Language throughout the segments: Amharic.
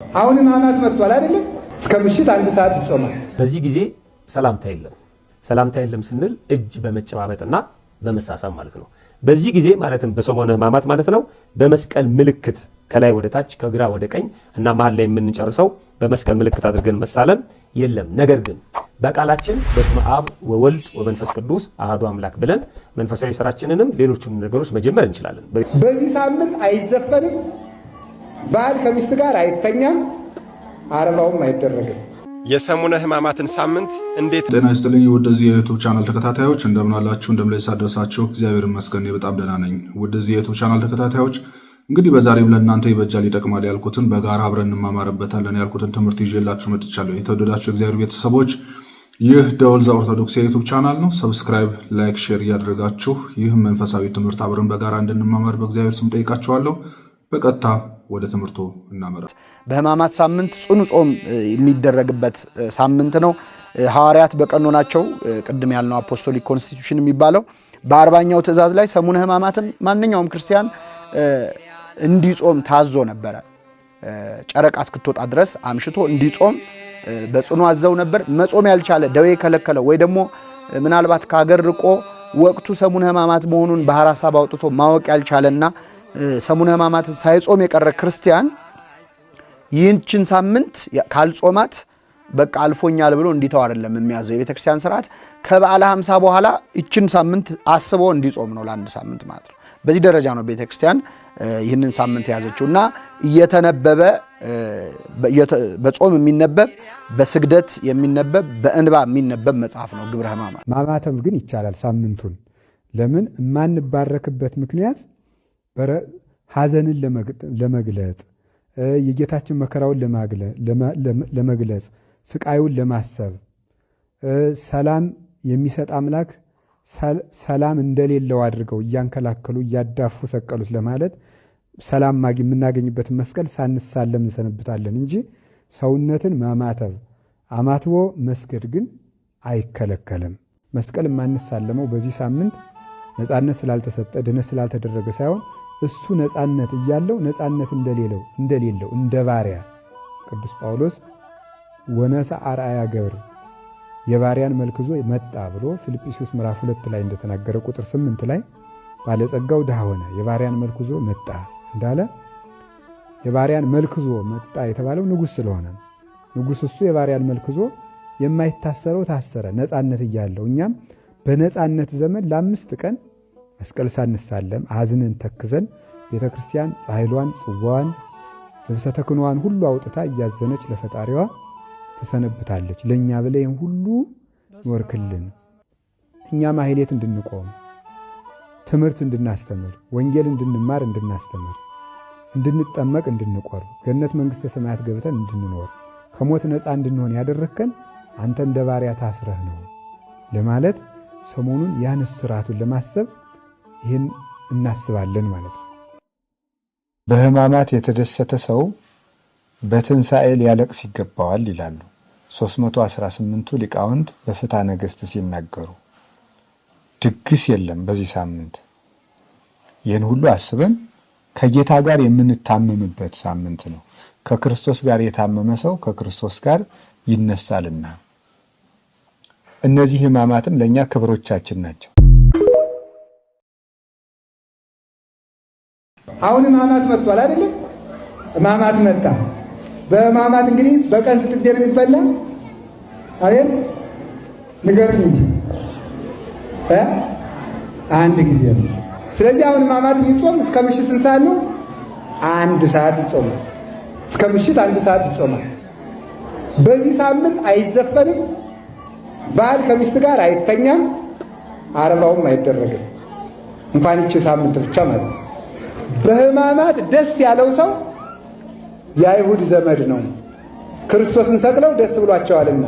አሁን ሕማማት መጥቷል አይደለም? እስከ ምሽት 1 ሰዓት ይጾማል። በዚህ ጊዜ ሰላምታ የለም። ሰላምታ የለም ስንል እጅ በመጨባበጥና በመሳሳም ማለት ነው። በዚህ ጊዜ ማለትም በሰሞነ ሕማማት ማለት ነው። በመስቀል ምልክት ከላይ ወደ ታች፣ ከግራ ወደ ቀኝ እና መሀል ላይ የምንጨርሰው በመስቀል ምልክት አድርገን መሳለም የለም። ነገር ግን በቃላችን በስመ አብ ወወልድ ወመንፈስ ቅዱስ አሐዱ አምላክ ብለን መንፈሳዊ ስራችንንም ሌሎቹን ነገሮች መጀመር እንችላለን። በዚህ ሳምንት አይዘፈንም፣ ባል ከሚስት ጋር አይተኛም፣ አርባውም አይደረግም። የሰሙነ ሕማማትን ሳምንት እንዴት ጤና ይስጥልኝ ውድ የ YouTube channel ተከታታዮች፣ እንደምን አላችሁ? እንደምን ላይ ሳደርሳችሁ? እግዚአብሔር ይመስገን በጣም ደህና ነኝ። ውድ የ YouTube channel ተከታታዮች፣ እንግዲህ በዛሬም ለእናንተ ይበጃል፣ ይጠቅማል ያልኩትን፣ በጋራ አብረን እንማማርበታለን ያልኩትን ትምህርት ይዤላችሁ መጥቻለሁ። የተወደዳችሁ የእግዚአብሔር ቤተሰቦች፣ ይህ ደወል ዘ ኦርቶዶክስ የ YouTube channel ነው። Subscribe፣ like፣ share እያደረጋችሁ ይህም መንፈሳዊ ትምህርት አብረን በጋራ እንድንማማር በእግዚአብሔር ስም ጠይቃችኋለሁ። በቀጥታ ወደ ትምህርቱ እናመራለን። በሕማማት ሳምንት ጽኑ ጾም የሚደረግበት ሳምንት ነው። ሐዋርያት በቀኖናቸው፣ ቅድም ያልነው Apostolic Constitution የሚባለው፣ በ40ኛው ትእዛዝ ላይ ሰሙነ ሕማማትን ማንኛውም ክርስቲያን እንዲጾም ታዞ ነበረ። ጨረቃ እስክትወጣ ድረስ አምሽቶ እንዲጾም በጽኑ አዘው ነበር። መጾም ያልቻለ፣ ደዌ የከለከለው፣ ወይ ደግሞ ምናልባት ከሀገር ርቆ ወቅቱ ሰሙነ ሕማማት መሆኑን ባህር ሐሳብ አውጥቶ ማወቅ ያልቻለና ሰሙነ ሕማማትን ሳይጾም የቀረ ክርስቲያን ይህችን ሳምንት ካልጾማት በቃ አልፎኛል ብሎ እንዲተው አይደለም የሚያዘው የቤተ ክርስቲያን ስርዓት። ከበዓለ 50 በኋላ ይችን ሳምንት አስቦ እንዲጾም ነው፣ ለአንድ ሳምንት ማለት ነው። በዚህ ደረጃ ነው ቤተ ክርስቲያን ይህንን ሳምንት የያዘችው እና እየተነበበ፣ በጾም የሚነበብ፣ በስግደት የሚነበብ፣ በእንባ የሚነበብ መጽሐፍ ነው ግብረ ሕማማት። ማማተብ ግን ይቻላል ሳምንቱን። ለምን? የማንባረክበት ምክንያት ሐዘንን ለመግለጥ፣ የጌታችን መከራውን ለመግለጽ፣ ስቃዩን ለማሰብ፣ ሰላም የሚሰጥ አምላክ ሰላም እንደሌለው አድርገው እያንከላከሉ እያዳፉ ሰቀሉት ለማለት ሰላም የምናገኝበትን መስቀል ሳንሳለም እንሰነብታለን እንጂ ሰውነትን ማማተብ፣ አማትቦ መስገድ ግን አይከለከልም። መስቀል የማንሳለመው በዚህ ሳምንት ነፃነት ስላልተሰጠ፣ ድነት ስላልተደረገ ሳይሆን እሱ ነፃነት እያለው ነፃነት እንደሌለው እንደ ባሪያ፣ ቅዱስ ጳውሎስ ወነሥአ አርአያ ገብር፣ የባሪያን መልክ ይዞ መጣ ብሎ ፊልጵስዩስ ምዕራፍ 2 ላይ እንደተናገረ፣ ቁጥር 8 ላይ ባለጸጋው ድሃ ሆነ፣ የባሪያን መልክ ይዞ መጣ እንዳለ፣ የባሪያን መልክ ይዞ መጣ የተባለው ንጉሥ ስለሆነ፣ ንጉሥ እሱ የባሪያን መልክ ይዞ፣ የማይታሰረው ታሰረ ነፃነት እያለው። እኛም በነፃነት ዘመን ለ5 ቀን መስቀል ሳንሳለም አዝነን ተክዘን፣ ቤተ ክርስቲያን ጻሕሏን፣ ጽዋዋን፣ ልብሰ ተክህኖዋን ሁሉ አውጥታ እያዘነች ለፈጣሪዋ ትሰነብታለች። ለእኛ ብለህ ይህን ሁሉ ኖርክልን። እኛ ማህሌት እንድንቆም፣ ትምህርት እንድናስተምር፣ ወንጌል እንድንማር፣ እንድናስተምር፣ እንድንጠመቅ፣ እንድንቆርብ፣ ገነት መንግሥተ ሰማያት ገብተን እንድንኖር፣ ከሞት ነፃ እንድንሆን ያደረግከን አንተ እንደ ባሪያ ታስረህ ነው ለማለት ሰሞኑን ያን እስራቱን ለማሰብ ይህን እናስባለን ማለት ነው። በሕማማት የተደሰተ ሰው በትንሣኤ ሊያለቅስ ይገባዋል ይላሉ 318ቱ ሊቃውንት በፍትሐ ነገሥት ሲናገሩ። ድግስ የለም በዚህ ሳምንት። ይህን ሁሉ አስበን ከጌታ ጋር የምንታመምበት ሳምንት ነው። ከክርስቶስ ጋር የታመመ ሰው ከክርስቶስ ጋር ይነሳልና እነዚህ ሕማማትም ለእኛ ክብሮቻችን ናቸው። አሁን ሕማማት መጥቷል አይደለም? ሕማማት መጣ። በሕማማት እንግዲህ በቀን ስንት ጊዜ ነው የሚበላ? አቤት፣ ንገሩኝ እንጂ። አንድ ጊዜ ነው። ስለዚህ አሁን ሕማማት የሚጾም እስከ ምሽት ስንት ሰዓት ነው? 1 ሰዓት ይጾማል። እስከ ምሽት 1 ሰዓት ይጾማል። በዚህ ሳምንት አይዘፈንም፣ ባል ከሚስት ጋር አይተኛም፣ አርባውም አይደረግም። እንኳን ይቺ ሳምንት ብቻ ማለት ነው። በሕማማት ደስ ያለው ሰው የአይሁድ ዘመድ ነው። ክርስቶስን ሰቅለው ደስ ብሏቸዋልና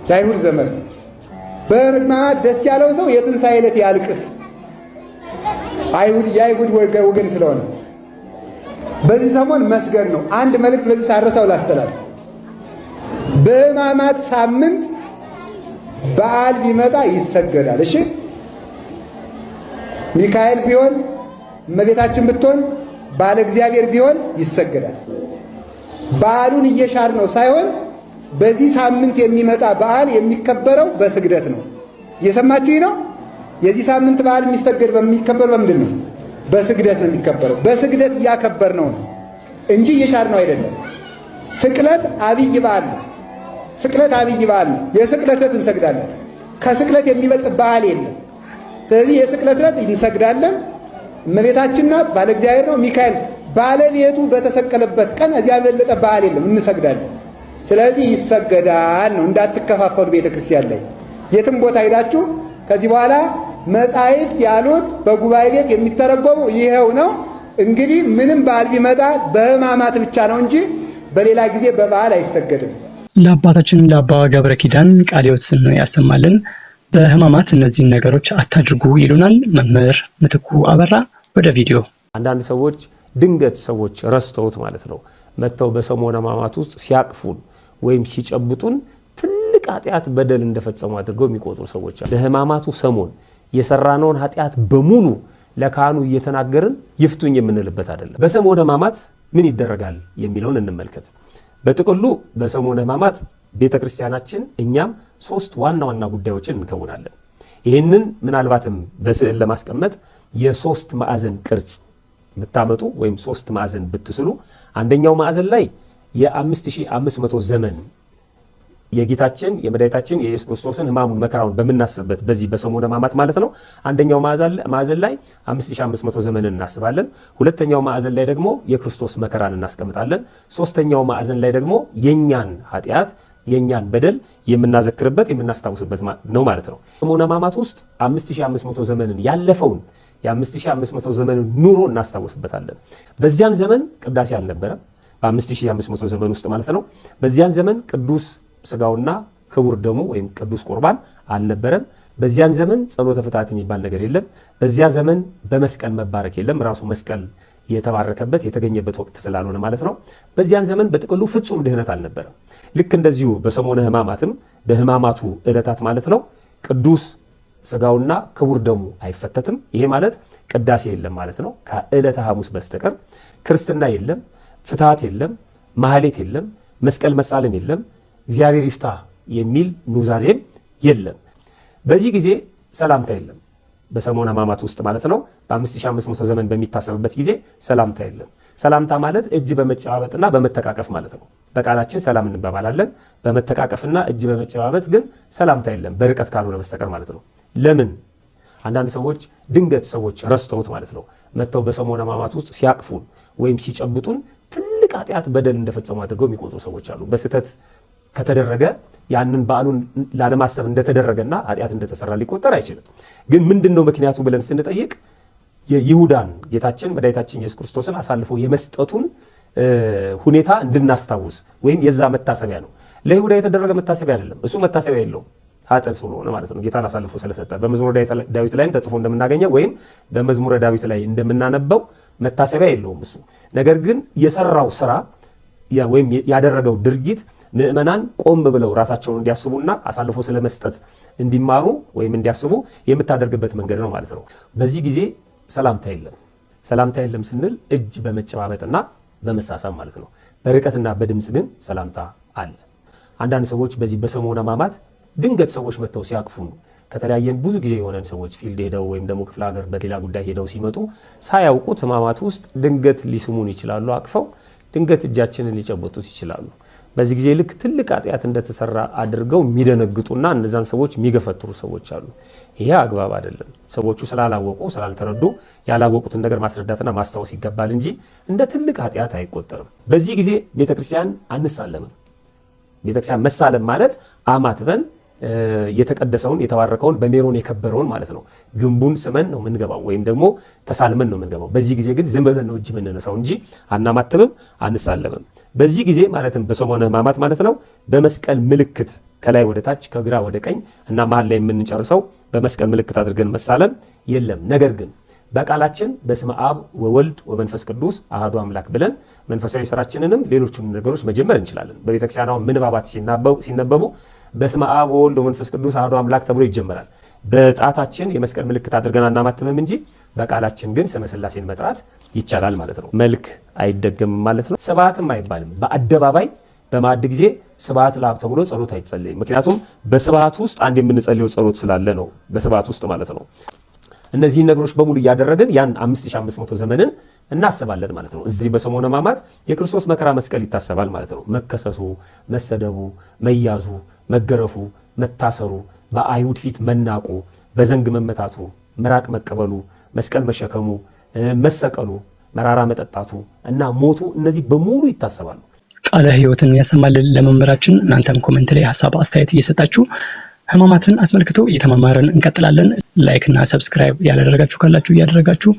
የአይሁድ ዘመድ ነው። በሕማማት ደስ ያለው ሰው የትንሣኤ ዕለት ያልቅስ፣ አይሁድ የአይሁድ ወገን ስለሆነ። በዚህ ሰሞን መስገድ ነው። አንድ መልእክት በዚህ ሳረሳው ላስተላልፍ። በሕማማት ሳምንት በዓል ቢመጣ ይሰገዳል። እሺ፣ ሚካኤል ቢሆን፣ እመቤታችን ብትሆን፣ ባለ እግዚአብሔር ቢሆን ይሰገዳል። በዓሉን እየሻር ነው ሳይሆን በዚህ ሳምንት የሚመጣ በዓል የሚከበረው በስግደት ነው። እየሰማችሁ ነው። የዚህ ሳምንት በዓል የሚሰገድ በሚከበር በምንድን ነው? በስግደት ነው የሚከበረው። በስግደት እያከበር ነው እንጂ እየሻር ነው አይደለም። ስቅለት አብይ በዓል ነው። ስቅለት አብይ በዓል ነው። የስቅለት ዕለት እንሰግዳለን። ከስቅለት የሚበልጥ በዓል የለም። ስለዚህ የስቅለት ዕለት እንሰግዳለን። እመቤታችን ናት፣ ባለ እግዚአብሔር ነው ሚካኤል ባለቤቱ በተሰቀለበት ቀን እዚያ የበለጠ በዓል የለም፣ እንሰግዳለን። ስለዚህ ይሰገዳል ነው። እንዳትከፋፈሉ ቤተ ክርስቲያን ላይ የትም ቦታ ሄዳችሁ ከዚህ በኋላ መጻሕፍት ያሉት በጉባኤ ቤት የሚተረጎሙ ይኸው ነው። እንግዲህ ምንም በዓል ቢመጣ በሕማማት ብቻ ነው እንጂ በሌላ ጊዜ በበዓል አይሰገድም። ለአባታችን ለአባ ገብረ ኪዳን ቃለ ሕይወትን ያሰማልን። በሕማማት እነዚህን ነገሮች አታድርጉ ይሉናል መምህር ምትኩ አበራ። ወደ ቪዲዮ። አንዳንድ ሰዎች ድንገት ሰዎች ረስተውት ማለት ነው መጥተው በሰሙነ ሕማማት ውስጥ ሲያቅፉን ወይም ሲጨብጡን ትልቅ ኃጢአት በደል እንደፈጸሙ አድርገው የሚቆጥሩ ሰዎች አሉ። በሕማማቱ ሰሞን የሰራነውን ኃጢአት በሙሉ ለካህኑ እየተናገርን ይፍቱኝ የምንልበት አይደለም። በሰሙነ ሕማማት ምን ይደረጋል የሚለውን እንመልከት። በጥቅሉ በሰሙነ ሕማማት ቤተ ክርስቲያናችን እኛም ሶስት ዋና ዋና ጉዳዮችን እንከውናለን። ይህንን ምናልባትም በስዕል ለማስቀመጥ የሶስት ማዕዘን ቅርጽ ብታመጡ ወይም ሶስት ማዕዘን ብትስሉ አንደኛው ማዕዘን ላይ የ5500 ዘመን የጌታችን የመድኃኒታችን የኢየሱስ ክርስቶስን ሕማሙን መከራውን በምናስብበት በዚህ በሰሙነ ሕማማት ማለት ነው። አንደኛው ማዕዘን ላይ 5500 ዘመንን እናስባለን። ሁለተኛው ማዕዘን ላይ ደግሞ የክርስቶስ መከራን እናስቀምጣለን። ሶስተኛው ማዕዘን ላይ ደግሞ የኛን ኃጢአት የኛን በደል የምናዘክርበት የምናስታውስበት ነው ማለት ነው። ሰሙነ ሕማማት ውስጥ 5500 ዘመንን ያለፈውን የ5500 ዘመንን ኑሮ እናስታውስበታለን። በዚያን ዘመን ቅዳሴ አልነበረም። በ5500 ዘመን ውስጥ ማለት ነው። በዚያን ዘመን ቅዱስ ስጋውና ክቡር ደሙ ወይም ቅዱስ ቁርባን አልነበረም። በዚያን ዘመን ጸሎተ ፍትሐት የሚባል ነገር የለም። በዚያ ዘመን በመስቀል መባረክ የለም። ራሱ መስቀል የተባረከበት የተገኘበት ወቅት ስላልሆነ ማለት ነው። በዚያን ዘመን በጥቅሉ ፍጹም ድህነት አልነበረም። ልክ እንደዚሁ በሰሙነ ሕማማትም በሕማማቱ ዕለታት ማለት ነው ቅዱስ ስጋውና ክቡር ደሙ አይፈተትም። ይሄ ማለት ቅዳሴ የለም ማለት ነው። ከዕለተ ሐሙስ በስተቀር ክርስትና የለም፣ ፍትሐት የለም፣ ማህሌት የለም፣ መስቀል መሳለም የለም፣ እግዚአብሔር ይፍታ የሚል ኑዛዜም የለም። በዚህ ጊዜ ሰላምታ የለም። በሰሙነ ሕማማት ውስጥ ማለት ነው። በ5500 ዘመን በሚታሰብበት ጊዜ ሰላምታ የለም። ሰላምታ ማለት እጅ በመጨባበጥና በመተቃቀፍ ማለት ነው። በቃላችን ሰላም እንባባላለን። በመተቃቀፍና እጅ በመጨባበጥ ግን ሰላምታ የለም፣ በርቀት ካልሆነ በስተቀር ማለት ነው። ለምን? አንዳንድ ሰዎች ድንገት ሰዎች ረስተውት ማለት ነው መጥተው በሰሙነ ሕማማት ውስጥ ሲያቅፉን ወይም ሲጨብጡን ትልቅ ኃጢአት በደል እንደፈጸሙ አድርገው የሚቆጥሩ ሰዎች አሉ። በስህተት ከተደረገ ያንን በዓሉን ላለማሰብ እንደተደረገና ኃጢአት እንደተሰራ ሊቆጠር አይችልም። ግን ምንድን ነው ምክንያቱ ብለን ስንጠይቅ የይሁዳን ጌታችን መድኃኒታችን ኢየሱስ ክርስቶስን አሳልፎ የመስጠቱን ሁኔታ እንድናስታውስ ወይም የዛ መታሰቢያ ነው። ለይሁዳ የተደረገ መታሰቢያ አይደለም። እሱ መታሰቢያ የለውም ኃጥእ ስለሆነ ማለት ነው። ጌታን አሳልፎ ስለሰጠ በመዝሙረ ዳዊት ላይም ተጽፎ እንደምናገኘው ወይም በመዝሙረ ዳዊት ላይ እንደምናነበው መታሰቢያ የለውም እሱ። ነገር ግን የሰራው ስራ ወይም ያደረገው ድርጊት ምእመናን ቆም ብለው ራሳቸውን እንዲያስቡና አሳልፎ ስለመስጠት እንዲማሩ ወይም እንዲያስቡ የምታደርግበት መንገድ ነው ማለት ነው። በዚህ ጊዜ ሰላምታ የለም። ሰላምታ የለም ስንል እጅ በመጨባበጥና በመሳሳም ማለት ነው። በርቀትና በድምፅ ግን ሰላምታ አለ። አንዳንድ ሰዎች በዚህ በሰሙነ ሕማማት ድንገት ሰዎች መጥተው ሲያቅፉን ከተለያየን ብዙ ጊዜ የሆነን ሰዎች field ሄደው ወይም ደግሞ ክፍለ ሀገር በሌላ ጉዳይ ሄደው ሲመጡ ሳያውቁት ሕማማት ውስጥ ድንገት ሊስሙን ይችላሉ። አቅፈው ድንገት እጃችንን ሊጨብጡት ይችላሉ። በዚህ ጊዜ ልክ ትልቅ ኃጢአት እንደተሰራ አድርገው የሚደነግጡና እነዛን ሰዎች የሚገፈትሩ ሰዎች አሉ። ይሄ አግባብ አይደለም። ሰዎቹ ስላላወቁ ስላልተረዱ ያላወቁትን ነገር ማስረዳትና ማስታወስ ይገባል እንጂ እንደ ትልቅ ኃጢአት አይቆጠርም። በዚህ ጊዜ ቤተክርስቲያን አንሳለምም። ቤተክርስቲያን መሳለም ማለት አማትበን የተቀደሰውን የተባረከውን በሜሮን የከበረውን ማለት ነው። ግንቡን ስመን ነው የምንገባው ወይም ደግሞ ተሳልመን ነው የምንገባው። በዚህ ጊዜ ግን ዝም ብለን ነው እጅ የምንነሳው እንጂ አናማትብም፣ አንሳለምም። በዚህ ጊዜ ማለትም በሰሙነ ሕማማት ማለት ነው በመስቀል ምልክት ከላይ ወደ ታች ከግራ ወደ ቀኝ እና መሀል ላይ የምንጨርሰው በመስቀል ምልክት አድርገን መሳለም የለም። ነገር ግን በቃላችን በስመ አብ ወወልድ ወመንፈስ ቅዱስ አሐዱ አምላክ ብለን መንፈሳዊ ስራችንንም ሌሎቹን ነገሮች መጀመር እንችላለን። በቤተክርስቲያኗ ምንባባት ሲነበቡ በስመ አብ ወወልድ ወመንፈስ ቅዱስ አሐዱ አምላክ ተብሎ ይጀመራል። በጣታችን የመስቀል ምልክት አድርገን አናማትብም እንጂ በቃላችን ግን ስመ ሥላሴን መጥራት ይቻላል ማለት ነው። መልክ አይደገምም ማለት ነው። ስብሐትም አይባልም። በአደባባይ በማዕድ ጊዜ ስብሐት ለአብ ተብሎ ጸሎት አይጸለይም። ምክንያቱም በስብሐት ውስጥ አንድ የምንጸልየው ጸሎት ስላለ ነው። በስብሐት ውስጥ ማለት ነው። እነዚህን ነገሮች በሙሉ እያደረግን ያን 5500 ዘመንን እናስባለን ማለት ነው። እዚህ በሰሙነ ሕማማት የክርስቶስ መከራ መስቀል ይታሰባል ማለት ነው። መከሰሱ፣ መሰደቡ፣ መያዙ፣ መገረፉ፣ መታሰሩ፣ በአይሁድ ፊት መናቁ፣ በዘንግ መመታቱ፣ ምራቅ መቀበሉ፣ መስቀል መሸከሙ፣ መሰቀሉ፣ መራራ መጠጣቱ እና ሞቱ እነዚህ በሙሉ ይታሰባሉ። ቃለ ሕይወትን ያሰማልን ለመምህራችን። እናንተም comment ላይ ሀሳብ አስተያየት እየሰጣችሁ ሕማማትን አስመልክቶ እየተማማርን እንቀጥላለን። Like እና subscribe ያላደረጋችሁ ካላችሁ እያደረጋችሁ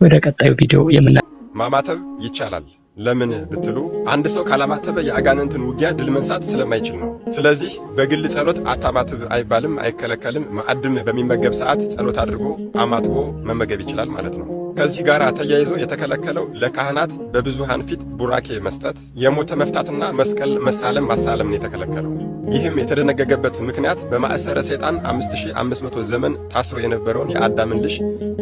ወደ ቀጣዩ ቪዲዮ የምና ማማተብ ይቻላል። ለምን ብትሉ አንድ ሰው ካላማተበ የአጋንንትን ውጊያ ድል መንሳት ስለማይችል ነው። ስለዚህ በግል ጸሎት አታማትብ አይባልም፣ አይከለከልም። ማዕድም በሚመገብ ሰዓት ጸሎት አድርጎ አማትቦ መመገብ ይችላል ማለት ነው። ከዚህ ጋር ተያይዞ የተከለከለው ለካህናት በብዙሃን ፊት ቡራኬ መስጠት፣ የሞተ መፍታትና መስቀል መሳለም ማሳለም ነው የተከለከለው። ይህም የተደነገገበት ምክንያት በማእሰረ ሰይጣን 5500 ዘመን ታስሮ የነበረውን የአዳምን ልጅ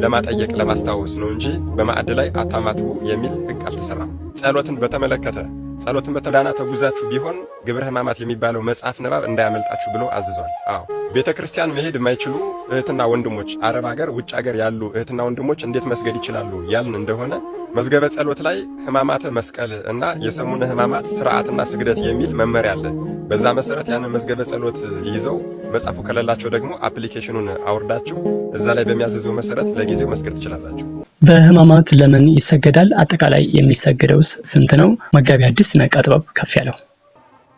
ለማጠየቅ ለማስታወስ ነው እንጂ በማዕድ ላይ አታማትቡ የሚል ሕግ አልተሰራም። ጸሎትን በተመለከተ ጸሎትን በተዳና ተጉዛችሁ ቢሆን ግብረ ሕማማት የሚባለው መጽሐፍ ንባብ እንዳያመልጣችሁ ብሎ አዝዟል። አዎ፣ ቤተ ክርስቲያን መሄድ የማይችሉ እህትና ወንድሞች፣ አረብ ሀገር፣ ውጭ ሀገር ያሉ እህትና ወንድሞች እንዴት መስገድ ይችላሉ ያልን እንደሆነ መዝገበ ጸሎት ላይ ሕማማተ መስቀል እና የሰሙነ ሕማማት ስርዓትና ስግደት የሚል መመሪያ አለ። በዛ መሰረት ያንን መዝገበ ጸሎት ይዘው መጽሐፉ ከሌላቸው ደግሞ application ኑን አውርዳችሁ እዛ ላይ በሚያዘዘው መሰረት ለጊዜው መስገድ ትችላላችሁ። በሕማማት ለምን ይሰገዳል? አጠቃላይ የሚሰገደውስ ስንት ነው? መጋቢ ሐዲስ ነቃ ጥበብ ከፍ ያለው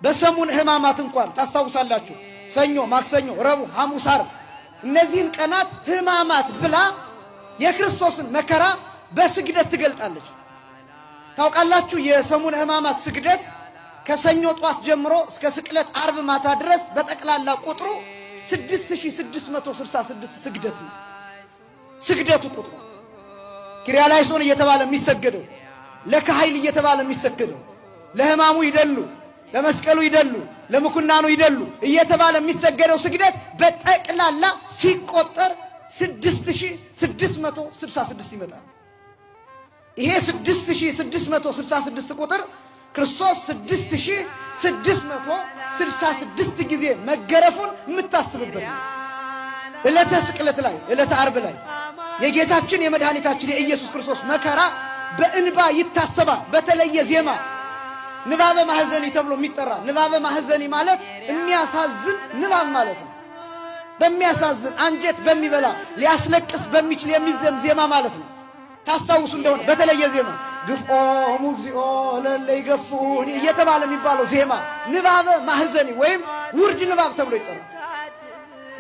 በሰሙን ሕማማት እንኳን ታስታውሳላችሁ። ሰኞ፣ ማክሰኞ፣ ረቡዕ፣ ሐሙስ፣ ዓርብ እነዚህን ቀናት ሕማማት ብላ የክርስቶስን መከራ በስግደት ትገልጣለች። ታውቃላችሁ፣ የሰሙን ሕማማት ስግደት ከሰኞ ጧት ጀምሮ እስከ ስቅለት ዓርብ ማታ ድረስ በጠቅላላ ቁጥሩ 6666 ስግደት ነው። ስግደቱ ቁጥሩ ኪርያላይሶን እየተባለ የሚሰገደው፣ ለከኃይል እየተባለ የሚሰገደው፣ ለሕማሙ ይደሉ፣ ለመስቀሉ ይደሉ፣ ለምኩናኑ ይደሉ እየተባለ የሚሰገደው ስግደት በጠቅላላ ሲቆጠር 6666 ይመጣል። ይሄ 6666 ቁጥር ክርስቶስ 6666 ጊዜ መገረፉን የምታስብበት ነው። ዕለተ ስቅለት ላይ፣ ዕለተ ዓርብ ላይ የጌታችን የመድኃኒታችን የኢየሱስ ክርስቶስ መከራ በእንባ ይታሰባል። በተለየ ዜማ ንባበ ማህዘኒ ተብሎ የሚጠራ፣ ንባበ ማህዘኒ ማለት የሚያሳዝን ንባብ ማለት ነው። በሚያሳዝን፣ አንጀት በሚበላ፣ ሊያስለቅስ በሚችል የሚዘም ዜማ ማለት ነው። ታስታውሱ እንደሆነ በተለየ ዜማ ግፍኦሙ እግዚኦ ለለ ይገፉኒ እየተባለ የሚባለው ዜማ ንባበ ማህዘኒ ወይም ውርድ ንባብ ተብሎ ይጠራል።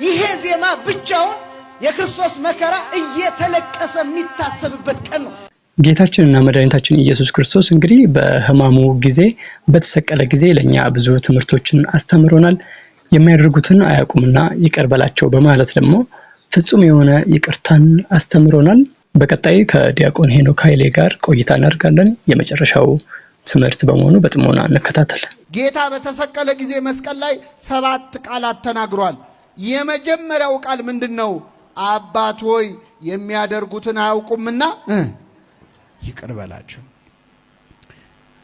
ይሄ ዜማ ብቻውን የክርስቶስ መከራ እየተለቀሰ የሚታሰብበት ቀን ነው። ጌታችንና መድኃኒታችን ኢየሱስ ክርስቶስ እንግዲህ በሕማሙ ጊዜ፣ በተሰቀለ ጊዜ ለእኛ ብዙ ትምህርቶችን አስተምሮናል። የሚያደርጉትን አያውቁምና ይቅር በላቸው በማለት ደግሞ ፍጹም የሆነ ይቅርታን አስተምሮናል። በቀጣይ ከዲያቆን ሄኖክ ኃይሌ ጋር ቆይታ እናደርጋለን። የመጨረሻው ትምህርት በመሆኑ በጥሞና እንከታተል። ጌታ በተሰቀለ ጊዜ መስቀል ላይ ሰባት ቃላት ተናግሯል። የመጀመሪያው ቃል ምንድን ነው? አባት ሆይ የሚያደርጉትን አያውቁምና ይቅር በላቸው።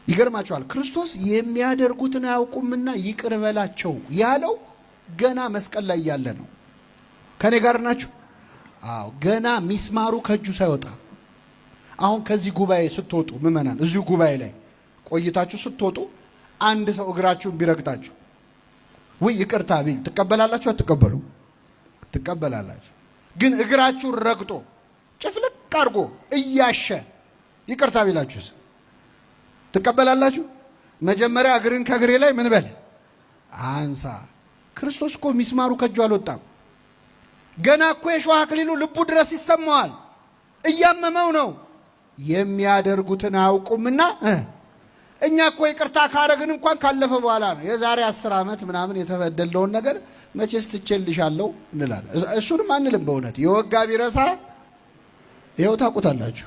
ይገርማቸዋል። ክርስቶስ የሚያደርጉትን አያውቁምና ይቅር በላቸው ያለው ገና መስቀል ላይ ያለ ነው። ከኔ ጋር ናችሁ? አዎ፣ ገና ሚስማሩ ከእጁ ሳይወጣ። አሁን ከዚህ ጉባኤ ስትወጡ ምዕመናን፣ እዚሁ ጉባኤ ላይ ቆይታችሁ ስትወጡ አንድ ሰው እግራችሁን ቢረግጣችሁ ውይ ይቅርታ ቢል ትቀበላላችሁ? አትቀበሉ? ትቀበላላችሁ። ግን እግራችሁን ረግጦ ጭፍልቅ አድርጎ እያሸ ይቅርታ ቢላችሁስ ትቀበላላችሁ? መጀመሪያ እግርን ከእግሬ ላይ ምን በል አንሳ። ክርስቶስ እኮ ሚስማሩ ከእጁ አልወጣም። ገና እኮ የሾህ አክሊሉ ልቡ ድረስ ይሰማዋል። እያመመው ነው። የሚያደርጉትን አያውቁምና። እኛ እኮ ይቅርታ ካረግን እንኳን ካለፈ በኋላ ነው። የዛሬ 10 ዓመት ምናምን የተበደለውን ነገር መቼስ ትቼልሻለሁ እንላለን። እሱንም አንልም። በእውነት የወጋ ቢረሳ ይኸው ታውቁታላችሁ።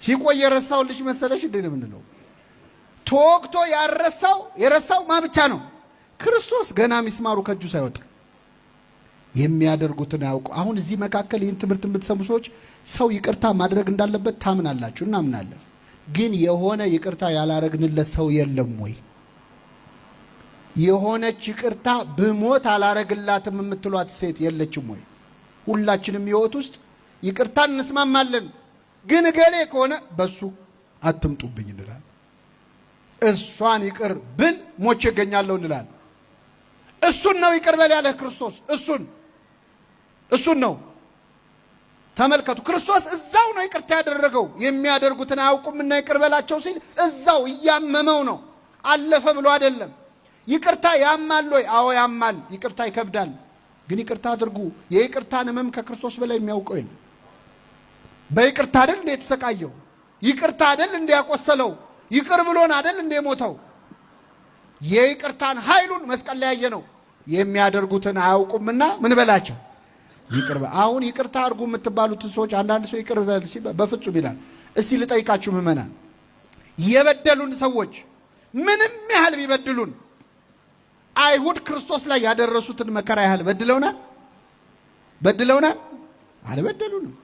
ሲቆይ የረሳው ልጅ መሰለሽ እንዴ ነው የምንለው። ተወግቶ ያልረሳው የረሳው ማ ብቻ ነው? ክርስቶስ ገና ሚስማሩ ከእጁ ሳይወጣ። የሚያደርጉትን አያውቁ። አሁን እዚህ መካከል ይህን ትምህርት የምትሰሙ ሰዎች ሰው ይቅርታ ማድረግ እንዳለበት ታምናላችሁ፣ እናምናለን። ግን የሆነ ይቅርታ ያላረግንለት ሰው የለም ወይ? የሆነች ይቅርታ ብሞት አላረግላትም የምትሏት ሴት የለችም ወይ? ሁላችንም ሕይወት ውስጥ ይቅርታ እንስማማለን። ግን እገሌ ከሆነ በሱ አትምጡብኝ እንላለን። እሷን ይቅር ብል ሞቼ እገኛለሁ እንላለን። እሱን ነው ይቅር በል ያለህ ክርስቶስ። እሱን ነው። ተመልከቱ፣ ክርስቶስ እዛው ነው ይቅርታ ያደረገው። የሚያደርጉትን አያውቁምና ይቅር በላቸው ሲል እዛው እያመመው ነው። አለፈ ብሎ አይደለም። ይቅርታ ያማል ወይ? አዎ ያማል። ይቅርታ ይከብዳል። ግን ይቅርታ አድርጉ። የይቅርታን ሕመም ከክርስቶስ በላይ የሚያውቀው የለም። በይቅርታ አይደል እንደ የተሰቃየው? ይቅርታ አይደል እንደ ያቆሰለው? ይቅር ብሎን አይደል እንደ ሞተው? የይቅርታን ኃይሉን መስቀል ላይ ያየ ነው። የሚያደርጉትን አያውቁምና ምን በላቸው ይቅር። አሁን ይቅርታ አድርጉ የምትባሉትን ሰዎች አንዳንድ ሰው ይቅር በል ሲል በፍጹም ይላል። እስቲ ልጠይቃችሁ ምዕመናን፣ የበደሉን ሰዎች ምንም ያህል ቢበድሉን አይሁድ ክርስቶስ ላይ ያደረሱትን መከራ ያህል በድለውናል? በድለውናል? አልበደሉንም።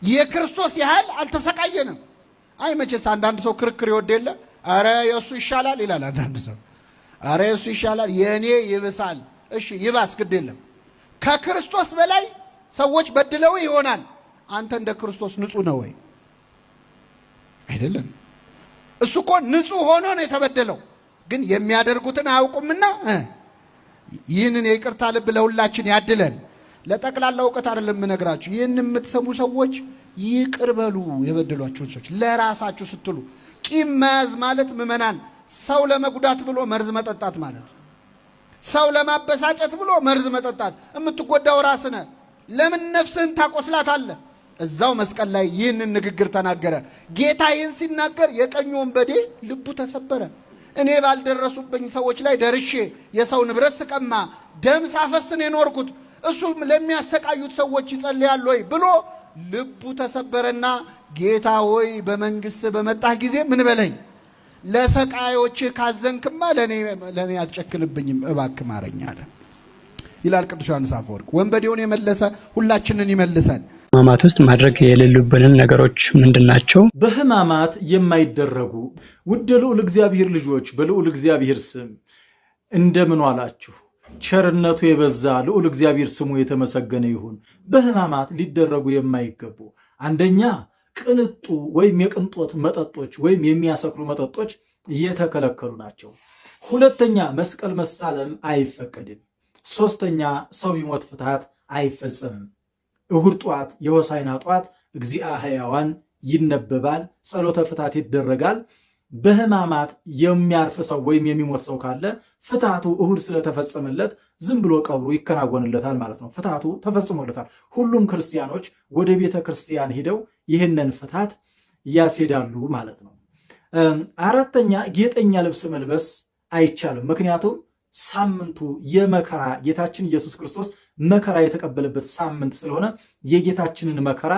የክርስቶስ ያህል አልተሰቃየንም። አይ መቼስ አንዳንድ ሰው ክርክር ይወድ የለ፣ ኧረ የእሱ ይሻላል ይላል። አንዳንድ ሰው ኧረ የእሱ ይሻላል፣ የእኔ ይብሳል። እሺ ይባስ፣ ግድ የለም። ከክርስቶስ በላይ ሰዎች በድለው ይሆናል። አንተ እንደ ክርስቶስ ንጹሕ ነው ወይ? አይደለም። እሱ እኮ ንጹሕ ሆኖ ነው የተበደለው። ግን የሚያደርጉትን አያውቁምና ይህንን የይቅርታ ልብ ለሁላችን ያድለን። ለጠቅላላ እውቀት አይደለም የምነግራችሁ። ይህን የምትሰሙ ሰዎች ይቅር በሉ የበደሏችሁን ሰዎች ለራሳችሁ ስትሉ። ቂም መያዝ ማለት ምዕመናን ሰው ለመጉዳት ብሎ መርዝ መጠጣት ማለት፣ ሰው ለማበሳጨት ብሎ መርዝ መጠጣት። የምትጎዳው ራስህ ነህ። ለምን ነፍስህን ታቆስላታለህ? እዛው መስቀል ላይ ይህንን ንግግር ተናገረ ጌታ። ይህን ሲናገር የቀኙ ወንበዴ ልቡ ተሰበረ። እኔ ባልደረሱብኝ ሰዎች ላይ ደርሼ የሰው ንብረት ስቀማ ደም ሳፈስን የኖርኩት እሱም ለሚያሰቃዩት ሰዎች ይጸልያል ወይ ብሎ ልቡ ተሰበረና ጌታ ሆይ በመንግስት በመጣህ ጊዜ ምን በለኝ፣ ለሰቃዮችህ ካዘንክማ ለእኔ አትጨክንብኝም፣ እባክህ ማረኝ አለ ይላል ቅዱስ ዮሐንስ አፈወርቅ። ወንበዴውን የመለሰ ሁላችንን ይመልሰን። ሕማማት ውስጥ ማድረግ የሌሉብንን ነገሮች ምንድን ናቸው? በሕማማት የማይደረጉ። ውድ ልዑል እግዚአብሔር ልጆች፣ በልዑል እግዚአብሔር ስም እንደምን ዋላችሁ? ቸርነቱ የበዛ ልዑል እግዚአብሔር ስሙ የተመሰገነ ይሁን። በሕማማት ሊደረጉ የማይገቡ፣ አንደኛ ቅንጡ ወይም የቅንጦት መጠጦች ወይም የሚያሰክሩ መጠጦች እየተከለከሉ ናቸው። ሁለተኛ መስቀል መሳለም አይፈቀድም። ሶስተኛ ሰው ቢሞት ፍትሐት አይፈጸምም። እሁድ ጧት የሆሳዕና ጧት እግዚአ ሕያዋን ይነበባል፣ ጸሎተ ፍትሐት ይደረጋል። በሕማማት የሚያርፍ ሰው ወይም የሚሞት ሰው ካለ ፍትሐቱ እሁድ ስለተፈጸመለት ዝም ብሎ ቀብሩ ይከናወንለታል ማለት ነው። ፍትሐቱ ተፈጽሞለታል። ሁሉም ክርስቲያኖች ወደ ቤተ ክርስቲያን ሂደው ይህንን ፍትሐት ያስሄዳሉ ማለት ነው። አራተኛ ጌጠኛ ልብስ መልበስ አይቻልም። ምክንያቱም ሳምንቱ የመከራ፣ ጌታችን ኢየሱስ ክርስቶስ መከራ የተቀበለበት ሳምንት ስለሆነ፣ የጌታችንን መከራ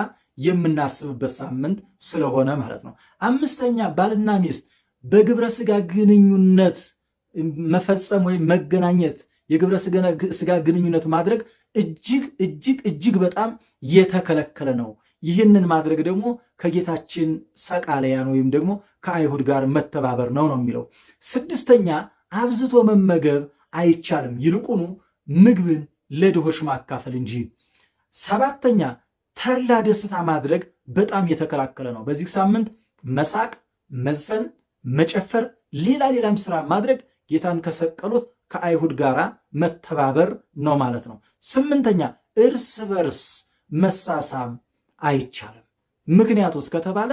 የምናስብበት ሳምንት ስለሆነ ማለት ነው። አምስተኛ ባልና ሚስት በግብረ ስጋ ግንኙነት መፈጸም ወይም መገናኘት፣ የግብረ ስጋ ግንኙነት ማድረግ እጅግ እጅግ እጅግ በጣም የተከለከለ ነው። ይህንን ማድረግ ደግሞ ከጌታችን ሰቃለያን ወይም ደግሞ ከአይሁድ ጋር መተባበር ነው ነው የሚለው። ስድስተኛ አብዝቶ መመገብ አይቻልም፣ ይልቁኑ ምግብን ለድሆች ማካፈል እንጂ። ሰባተኛ ተድላ ደስታ ማድረግ በጣም የተከላከለ ነው። በዚህ ሳምንት መሳቅ፣ መዝፈን፣ መጨፈር፣ ሌላ ሌላም ስራ ማድረግ ጌታን ከሰቀሉት ከአይሁድ ጋር መተባበር ነው ማለት ነው። ስምንተኛ እርስ በርስ መሳሳም አይቻልም። ምክንያቱስ ከተባለ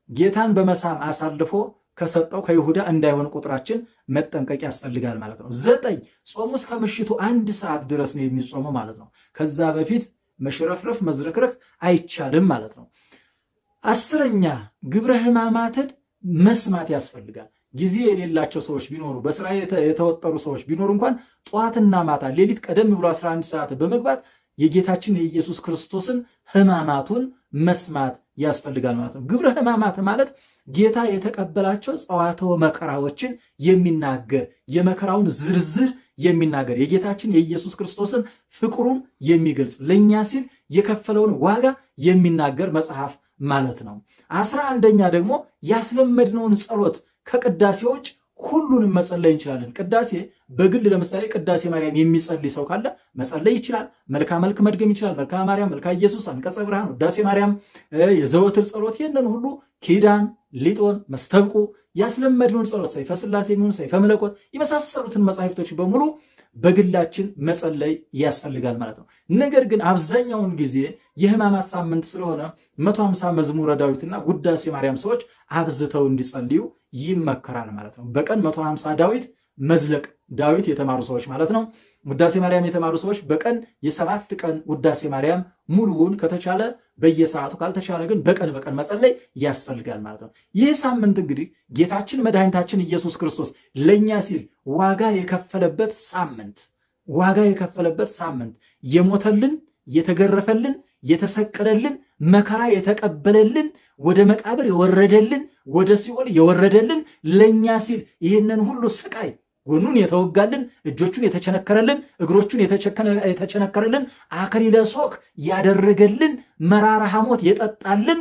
ጌታን በመሳም አሳልፎ ከሰጠው ከይሁዳ እንዳይሆን ቁጥራችን መጠንቀቅ ያስፈልጋል ማለት ነው። ዘጠኝ ጾሙ እስከ ምሽቱ 1 ሰዓት ድረስ ነው የሚጾመው ማለት ነው። ከዛ በፊት መሽረፍረፍ መዝረክረክ አይቻልም ማለት ነው። 10ኛ ግብረ ሕማማትን መስማት ያስፈልጋል። ጊዜ የሌላቸው ሰዎች ቢኖሩ፣ በስራ የተወጠሩ ሰዎች ቢኖሩ እንኳን ጠዋትና ማታ፣ ሌሊት ቀደም ብሎ 11 ሰዓት በመግባት የጌታችን የኢየሱስ ክርስቶስን ሕማማቱን መስማት ያስፈልጋል ማለት ነው። ግብረ ሕማማት ማለት ጌታ የተቀበላቸው ጸዋትወ መከራዎችን የሚናገር፣ የመከራውን ዝርዝር የሚናገር፣ የጌታችን የኢየሱስ ክርስቶስን ፍቅሩን የሚገልጽ፣ ለእኛ ሲል የከፈለውን ዋጋ የሚናገር መጽሐፍ ማለት ነው። 11ኛ ደግሞ ያስለመድነውን ጸሎት ከቅዳሴዎች ሁሉንም መጸለይ እንችላለን። ቅዳሴ በግል ለምሳሌ ቅዳሴ ማርያም የሚጸልይ ሰው ካለ መጸለይ ይችላል። መልክአ መልክ መድገም ይችላል። መልክአ ማርያም፣ መልክአ ኢየሱስ፣ አንቀጸ ብርሃን፣ ውዳሴ ማርያም፣ የዘወትር ጸሎት፣ ይህንን ሁሉ ኪዳን፣ ሊጦን፣ መስተብቁ፣ ያስለመድነውን ጸሎት ሰይፈ ስላሴ የሚሆን ሰይፈ መለኮት የመሳሰሉትን መጻሕፍቶች በሙሉ በግላችን መጸለይ ያስፈልጋል ማለት ነው። ነገር ግን አብዛኛውን ጊዜ የሕማማት ሳምንት ስለሆነ 150 መዝሙረ ዳዊትና ውዳሴ ማርያም ሰዎች አብዝተው እንዲጸልዩ ይመከራል ማለት ነው። በቀን 150 ዳዊት መዝለቅ፣ ዳዊት የተማሩ ሰዎች ማለት ነው። ውዳሴ ማርያም የተማሩ ሰዎች በቀን የ7 ቀን ውዳሴ ማርያም ሙሉውን ከተቻለ በየሰዓቱ፣ ካልተቻለ ግን በቀን በቀን መጸለይ ያስፈልጋል ማለት ነው። ይህ ሳምንት እንግዲህ ጌታችን መድኃኒታችን ኢየሱስ ክርስቶስ ለእኛ ሲል ዋጋ የከፈለበት ሳምንት፣ ዋጋ የከፈለበት ሳምንት፣ የሞተልን፣ የተገረፈልን፣ የተሰቀለልን፣ መከራ የተቀበለልን፣ ወደ መቃብር የወረደልን፣ ወደ ሲኦል የወረደልን፣ ለእኛ ሲል ይህንን ሁሉ ስቃይ ጎኑን የተወጋልን፣ እጆቹን የተቸነከረልን፣ እግሮቹን የተቸነከረልን፣ አክሊለ ሦክ ያደረገልን፣ መራራ ሐሞት የጠጣልን፣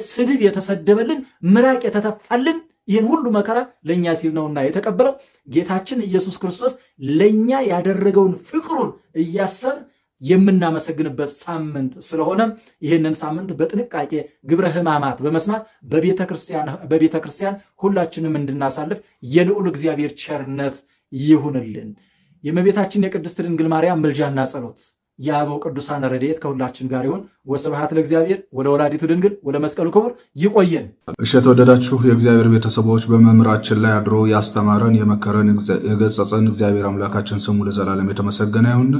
ስድብ የተሰደበልን፣ ምራቅ የተተፋልን፣ ይህን ሁሉ መከራ ለእኛ ሲል ነውና የተቀበለው። ጌታችን ኢየሱስ ክርስቶስ ለእኛ ያደረገውን ፍቅሩን እያሰብን የምናመሰግንበት ሳምንት ስለሆነ ይህንን ሳምንት በጥንቃቄ ግብረ ሕማማት በመስማት በቤተ ክርስቲያን ሁላችንም እንድናሳልፍ የልዑል እግዚአብሔር ቸርነት ይሁንልን። የእመቤታችን የቅድስት ድንግል ማርያም ምልጃና ጸሎት፣ የአበው ቅዱሳን ረድኤት ከሁላችን ጋር ይሁን። ወስብሐት ለእግዚአብሔር ወለወላዲቱ ድንግል ወለመስቀሉ ክቡር። ይቆየን። እሺ፣ የተወደዳችሁ የእግዚአብሔር ቤተሰቦች፣ በመምህራችን ላይ አድሮ ያስተማረን፣ የመከረን፣ የገሰጸን እግዚአብሔር አምላካችን ስሙ ለዘላለም የተመሰገነ ይሁን።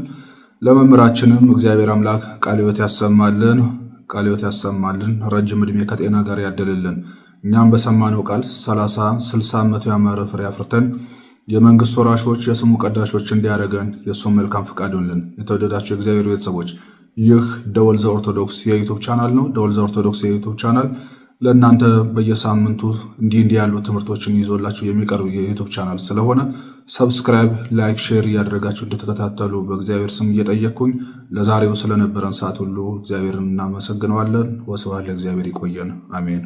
ለመምህራችንም እግዚአብሔር አምላክ ቃለ ሕይወት ያሰማልን፣ ቃለ ሕይወት ያሰማልን፣ ረጅም ዕድሜ ከጤና ጋር ያደልልን። እኛም በሰማነው ቃል 30፣ 60፣ 100 ያማረ ፍሬ አፍርተን የመንግስት ወራሾች፣ የስሙ ቀዳሾች እንዲያደርገን የእሱም መልካም ፈቃድ ይሁንልን። የተወደዳችሁ የእግዚአብሔር ቤተሰቦች፣ ይህ ደወል ዘኦርቶዶክስ የ YouTube channel ነው። ደወል ዘኦርቶዶክስ የ YouTube channel ለእናንተ በየሳምንቱ እንዲህ እንዲህ ያሉ ትምህርቶችን ይዞላችሁ የሚቀርብ የ YouTube channel ስለሆነ subscribe፣ like፣ share እያደረጋችሁ እንድትከታተሉ በእግዚአብሔር ስም እየጠየቅኩኝ ለዛሬው ስለነበረን ሰዓት ሁሉ እግዚአብሔርን እናመሰግነዋለን። ወስብሐት ለእግዚአብሔር። ይቆየን። አሜን።